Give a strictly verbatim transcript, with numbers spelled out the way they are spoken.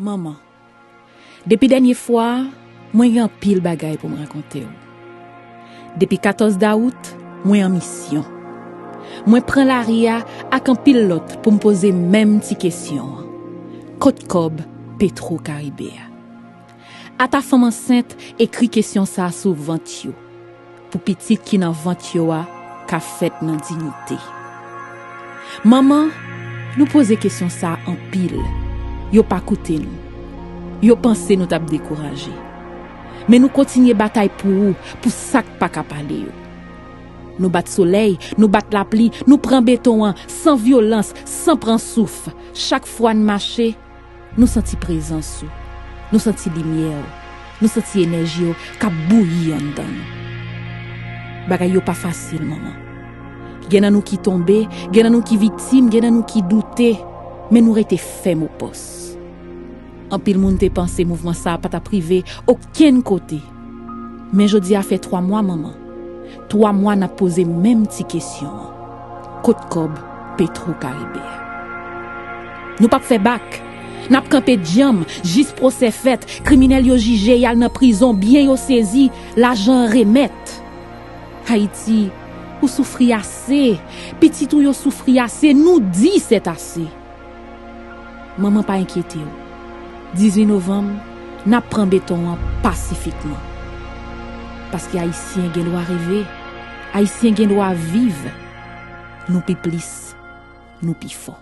Manman, depi dènye fwa a, mwen gen anpil bagay pou m rakonte w. Depi katòz dawout, mwen an misyon. Mwen pran lari a ak anpil lòt pou m poze menm ti kesyon an. Kot kòb Petro Karibe a? Ata fanm ansent ekri kesyon sa a sou vant yo, pou pitit ki nan vant yo a ka fèt nan diyite. Manman, nou poze kesyon sa a anpil. Yo pa koute nou. Yo panse nou t ap dekouraje. Men nou kontinye batay pou ou, pou sa k pa ka pale yo. Nou bat solèy, nou bat lapli, nou pran beton an, san vyolans, san pran souf. Chak fwa n mache, nou santi prezans ou. Nou santi limyè w. Nou santi enèji w k ap bouyi anndan nou. Bagay yo pa fasil, manman. Gen nan nou ki tonbe, gen nan nou ki viktim, gen nan nou ki doute, men nou rete fèm opòs. Anpil moun te panse mouvman sa a pa t ap rive okenn kote. Men jodi a fè twa mwa, manman. Twa mwa n ap poze menm ti kesyon an. Kot kòb Petro Karibe a? Nou p ap fè bak. N ap kanpe djanm jis pwosè fèt, kriminèl yo jije, y al nan prizon, byen yo sezi, lajan an remèt. Ayiti, ou soufri ase. Pitit ou yo soufri ase. Nou di sètase. Manman, pa enkyete w. Dizuit novanm, n ap pran beton an pasifikman. Paske Ayisyen gen dwa reve. Ayisyen gen dwa viv. Nou pi plis. Nou pi fò.